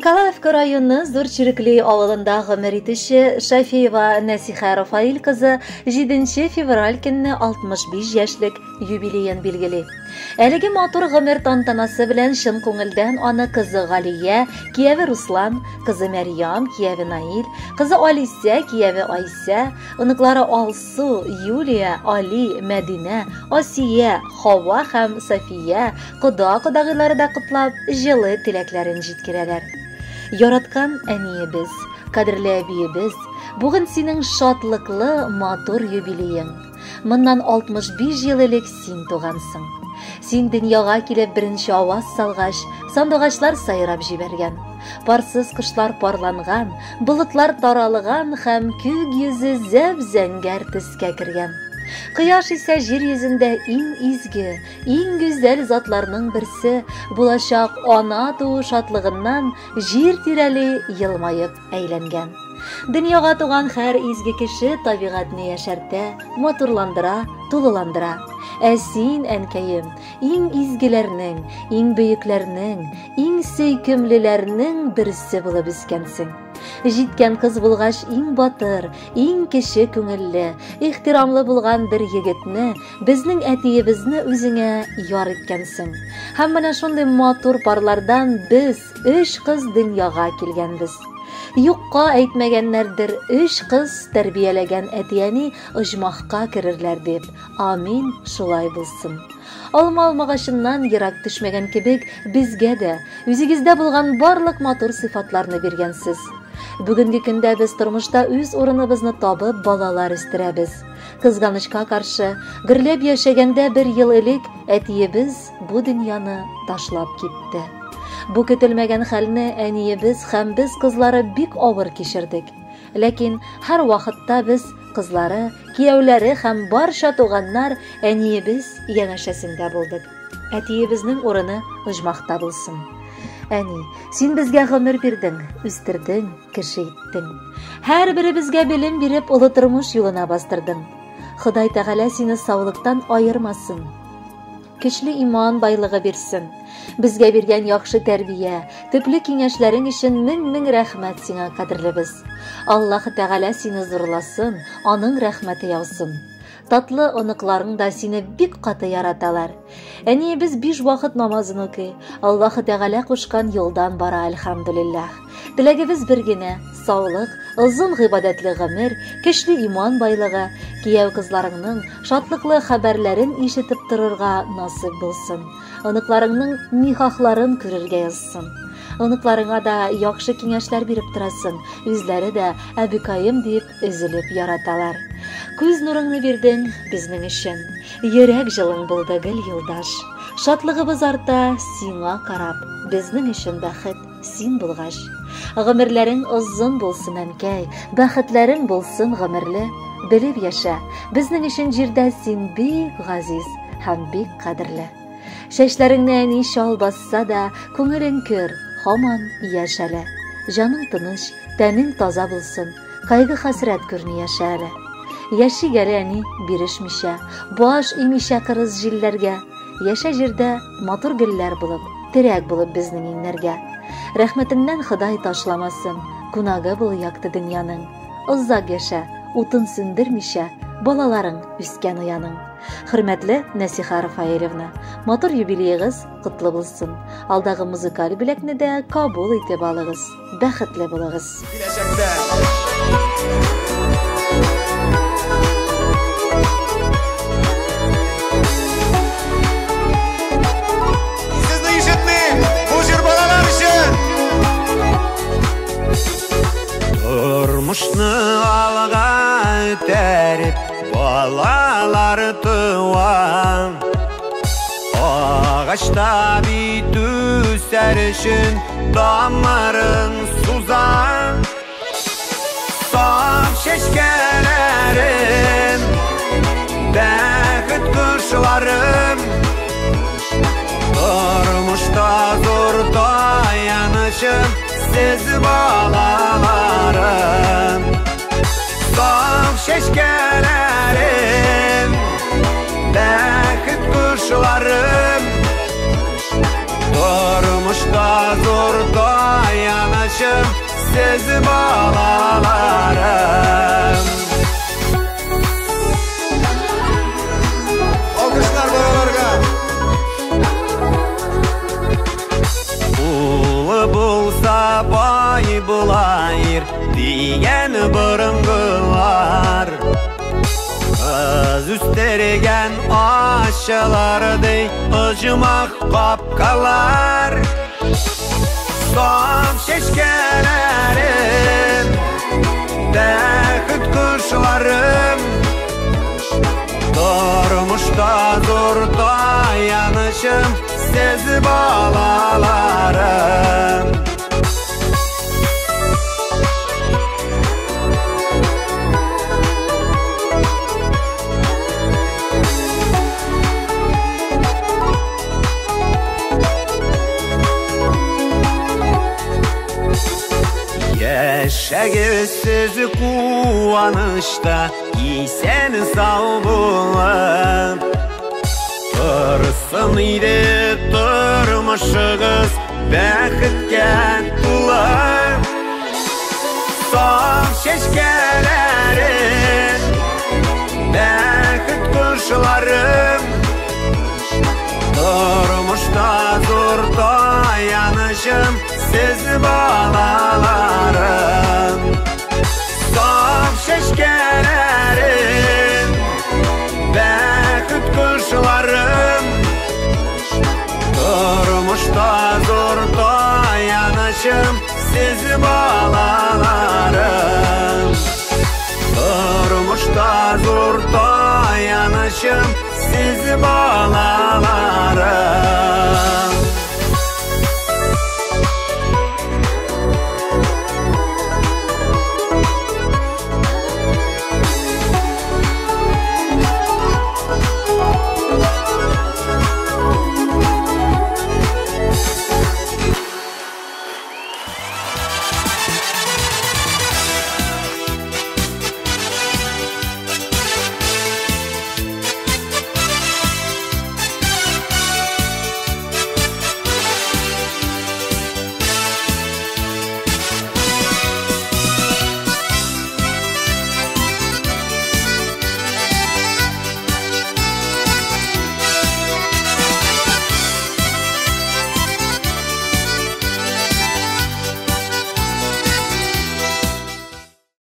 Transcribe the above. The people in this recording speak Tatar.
Николаевка районы Зур Чирекли авылында гомер итүче Шафиева Нәсихә Рафаил кызы 7 февраль көнне 65 яшьлек юбилеен билгели. Әлеге матур гомер тантанасы белән чын күңелдән аны кызы Галия, кияве Руслан, кызы Мәрьям, кияве Наил, кызы Алисә, кияве Айсә, оныклары Алсу, Юлия, Али, Мәдинә, Асия, Хава һәм София, кода-кодагыйлары да котлап, җылы теләкләрен җиткерәләр. Яраткан әниебез, кадерле әбиебез, бүген синең шатлыклы, матур юбилеең. Моннан 65 ел элек син тугансың. Син дөньяга килеп беренче аваз салгач, сандугачлар сайрап җибәргән. Парсыз кошлар парланган, болытлар таралган һәм күк йөзе зәп-зәңгәр төскә кергән. Кояш исә җир йөзендә иң изге, иң гүзәл затларның берсе булачак ана туу шатлыгыннан җир тирәли елмаеп әйләнгән. Дөньяга туган һәр изге кеше табигатьне яшәртә, матурландыра, тулыландыра. Ә син, әнкәем, иң изгеләрнең, иң бөекләрнең, иң сөйкемлеләрнең берсе булып үскәнсең. Җиткән кыз булгач, иң батыр, иң кече күңелле, ихтирамлы булган бер егетне, безнең әтиебезне үзеңә яр иткәнсең. Һәм менә шундый матур парлардан без, өч кыз дөньяга килгәнбез. Юкка әйтмәгәннәрдер, өч кыз тәрбияләгән әти-әни оҗмахка керерләр дип. Амин, шулай булсын. Алма алмагачыннан ерак төшмәгән кебек, безгә дә үзегездә булган барлык матур сыйфатларны биргәнсез. Бүгенге көндә без тормышта үз урыныбызны табып балалар үстерәбез. Кызганычка каршы, гөрләп яшәгәндә бер ел элек әтиебез бу дөньяны ташлап китте. Бу көтелмәгән хәлне әниебез һәм без кызлары бик авыр кичердек. Ләкин һәр вакытта без кызлары, кияүләре һәм барча туганнар әниебез янәшәсендә булдык. Әтиебезнең урыны оҗмахта булсын. Әни, син безгә гомер бирдең, үстердең, кеше иттең. Һәр беребезгә белем биреп, олы тормыш юлына бастырдың. Ходай Тәгалә сине саулыктан аермасын. Көчле иман байлыгы бирсен. Безгә биргән яхшы тәрбия, төпле киңәшләрең өчен мең-мең рәхмәт сиңа, кадерлебез. Аллаһ Тәгалә сине зурласын, аның рәхмәте яусын. Татлы оныкларың да сине бик каты яраталар. Әниебез 5 вакыт намазын укый. Аллаһ Тәгалә кушкан юлдан бара, әлхәмдүлилләһ. Теләгебез бер генә: саулык, озын гыйбадәтле гомер, көчле иман байлыгы, кияү кызларыңның шатлыклы хәбәрләрен ишетеп торырга насыйп булсын. Оныкларыңның никахларын күрергә язсын. Оныкларыңа да яхшы киңәшләр биреп торасың, үзләре дә әбекаем дип өзелеп яраталар. Күз нурыңны бирдең безнең өчен. Йөрәк җылың булды гел юлдаш. Шатлыгыбыз арта сиңа карап, безнең өчен бәхет син булгач. Гомерләрең озын булсын, әнкәй, бәхетләрең булсын гомерле. Белеп яшә, безнең өчен җирдә син бик газиз һәм бик кадерле. Чәчләреңне әни чал басса да, күңелең көр, һаман яшь әле. Җаның тыныч, тәнең таза булсын, кайгы хәсрәт күрми яшә әле. Яшик әле әни бирешмичә, баш имичә кырыс җилләргә. Яшә җирдә матур гөлләр булып, терәк булып безнең иңнәргә. Рәхмәтеңнән Ходай ташламасын, кунагы бул якты дөньяның. Озак яшә, утын сүндермичә, балаларың үскән ояның. Хөрмәтле Нәсиха Рафаэлевна, матур юбилеегыз котлы булсын. Алдагы музыкаль бүләкне дә кабул итеп алыгыз. Бәхетле булыгыз. Киләчәктә. Сезне ишетмим. Бу җыр балалар өчен. Тормышны алга этәреп, балалар туа. Агачта бит үсәр өчен тамырын суза. Саф чәчкәләрем, бәхет кошларым, тормышта зур таянычым сез балаларым. Саф чәчкәләрем, бәхет кошларым, тормышта зур таянычым сез балаларым. Алкышлар балаларга. Улы булса бай була ир дигән борынгылар. Кыз үстергән ачылардай оҗмах капкалар. Саф чәчкәләрем, бәхет кошларым, тормышта зур таянычым сез балаларым. Яшәгез сез куанычта, исән сау булып. Торсын иде тормышыгыз бәхеткә тулы. Саф чәчкәләрем, бәхет кошларым, тормышта зур таянычым сез балаларым. Саф чәчкәләрем, бәхет кошларым, тормышта зур таянычым сез балаларым. Тормышта зур таянычым сез балаларым.